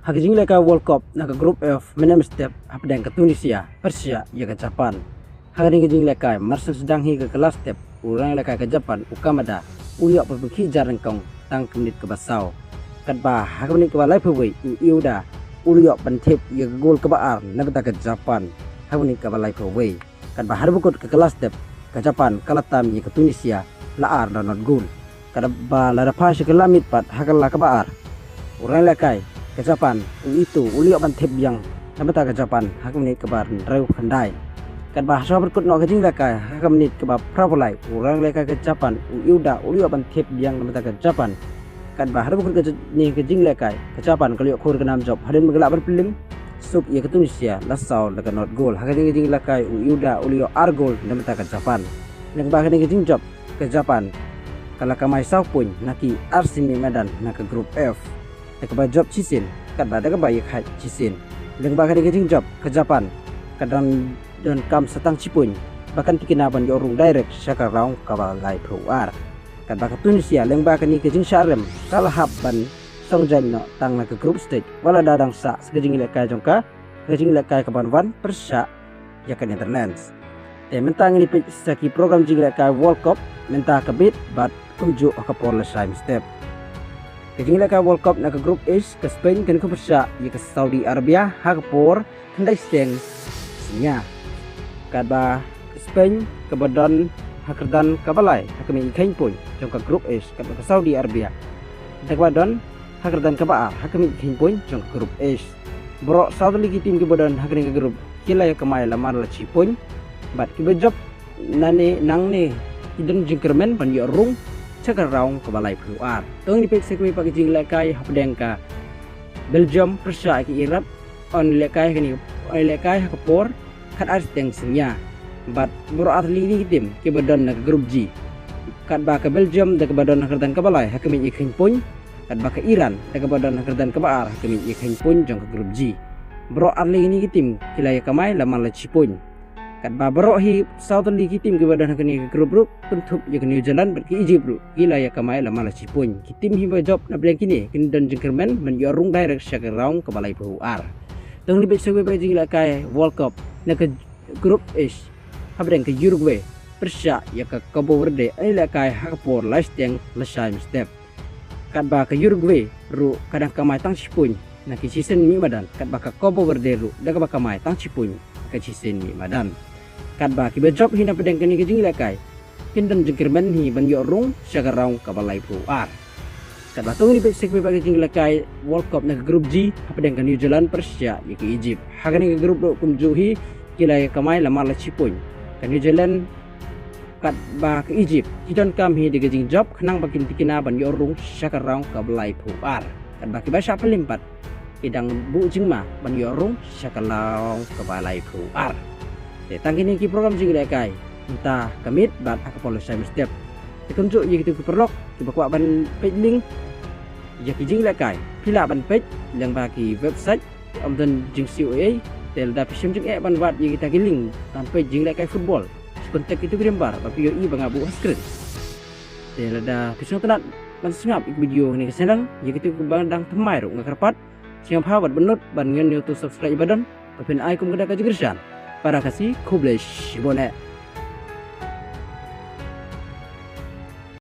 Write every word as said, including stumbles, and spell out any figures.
Ha ka jinglehkai World Cup na ka Group F mynne mynstep hapdeng ka Tunisia pyrshah ïa ka Japan. Ha kane ka jinglehkai mar shen sdang hi ka kylla step, u nongïalehkai ka Japan u Kamada u la ïoh ban pynkhih jar nyngkong tang ka minit kaba saw. Katba ha ka minit kaba laiphew wei u Ueda u la ïoh ban thep ïa ka gol kaba ar na ka bynta ka Japan ha ka minit kaba laiphew wei. Katba ha kaba kut ka kylla step ka Japan ka la tam ïa ka Tunisia la ar da not gol. Katba la dep phai sha ka la miet pat ha ka la kaba ar, u nongïalehkai ka Japan u Ito u la ïoh ban thep biang na ka bynta ka Japan ha ka minit kaba hynriew khyndai. Katba ha kaba kut noh ka jinglehkai ha ka minit kaba phra phew lai, u nongïalehkai ka Japan u Ueda u la ïoh ban thep biang na ka bynta ka Japan. Katba ha kaba kut kane ka jinglehkai ka Japan ka la ïoh khur ka nam jop hadien ba ka la ban pynlip suk ïa ka Tunisia la saw da ka not gol. Ha kane ka jinglehkai u Ueda u la ïoh ar gol na ka bynta ka Japan. Lyngba kane ka jingjop ka Japan ka la kamai saw point na ki ar sien mih madan na ka Group F, da kaba jop shisien katba da kaba ïakhaid shisien. Lyngba kane ka jingjop ka Japan ka dang donkam sa tang shi point ba kan tikna ban ïoh rung direct sha ka round kaba laiphew ar. Katba ka Tunisia lyngba kane ka jingshah rem ka la hap ban song jaiñ noh tang na ka group stage, wat la da dang sah sa ka jinglehkai jong ka, ka jinglehkai kaban wan pyrshah ïa ka Netherlands. Te mynta ngin ïa peit sa ki program jinglehkai World Cup mynta ka miet bad kumjuh ha ka por lashai mynstep. Ka jinglehkai World Cup na ka Group H, ka Spain kan ïa pyrshah ïa ka Saudi Arabia ha ka por khyndai shiteng synñia. Katba ka Spain kaba don ha ka kyrdan kaba lai ha ka miet kheiñ point jong ka Group H, katba ka Saudi Arabia da kaba don ha ka kyrdan kaba ar ha ka miet kheiñ point jong ka Group H. Baroh saw tylli ki tim kiba don ha kane ka group ki la ïa kamai lamar la shi point bad kiba jop nangne nangne ki don jingkyrmen ban ïoh rung sha ka round kaba laiphew ar. To ngin ïa peit sa kawei pat ka jinglehkai hapdeng ka Belgium pyrshah ïa ka Iran. Yn lehkai ha kane, yn lehkai ha ka por khatar shiteng synñia. Bad baroh ar tylli ki tim kiba don na ka Group G, katba ka Belgium da kaba don ha ka kyrdan kaba lai ha ka miet kheiñ point, katba ka Iran da kaba don ha ka kyrdan kaba ar ha ka miet kheiñ point jong ka Group G. Baroh ar tylli ki tim ki la ïa kamai lamar la shi point. Katba baroh hi saw tylli ki tim kiba don ha kane ka group ruh kynthup ïa ka New Zealand bad ka Egypt ruh ki la ïa kamai lamar la shi point. Ki tim hi ba jop napdeng kine kin don jingkyrmen ban ïoh rung direct sha ka round kaba laiphew ar. To ngin ïa peit sa kawei pat ka jinglehkai World Cup na ka Group H hapdeng ka Uruguay pyrshah ïa ka Cabo Verde, yn lehkai ha ka por lai shiteng lashai mynstep. Katba ka Uruguay ruh ka dang kamai tang shi point na ki shisien mih madan, katba ka Cabo Verde ruh da kaba kamai tang shi point na ki shisien mih madan. Katba kiba jop hi napdeng kane ka jinglehkai kin don jingkyrmen hi ban ïoh rung sha ka round kaba laiphew ar. Katba to ngin ïa peit sa kawei pat ka jinglehkai World Cup na ka Group G hapdeng ka New Zealand pyrshah ïa ka Egypt. Ha kane ka group ruh kumjuh hi ki la ïa kamai lamar la shi point. Ka New Zealand katba ka Egypt ki donkam hi da ka jingjop khnang ba kin tikna ban ïoh rung sha ka round kaba laiphew ar. Katba kiba shah pynlip pat ki dang buh jingma ban ïoh rung sha ka round kaba laiphew ar. Te tang kine ki program jinglehkai mynta ka miet bad ha ka por lashai mynstep. Te kumjuh ïa kito ki paralok kiba kwah ban peit link ïa ki jinglehkai, phi lah ban peit lyngba ki website, ym don jingsiewspah. Te lada phi shem jingeh ban wad ïa kita ki link ban peit jinglehkai football, contact kito ki number ba phi ïohi ba nga buh ha screen. Te lada phi sngewtynnat ban sngap ïa ki video ha kane ka channel, ïa kito kiba dang thymmai ruh nga kyrpad sngewbha wat bynnud ban ñion ïa uto u subscribe ba don, ba phin ai kum ka dak ka jingkyrshan. Para Khasi, khublei shibun eh.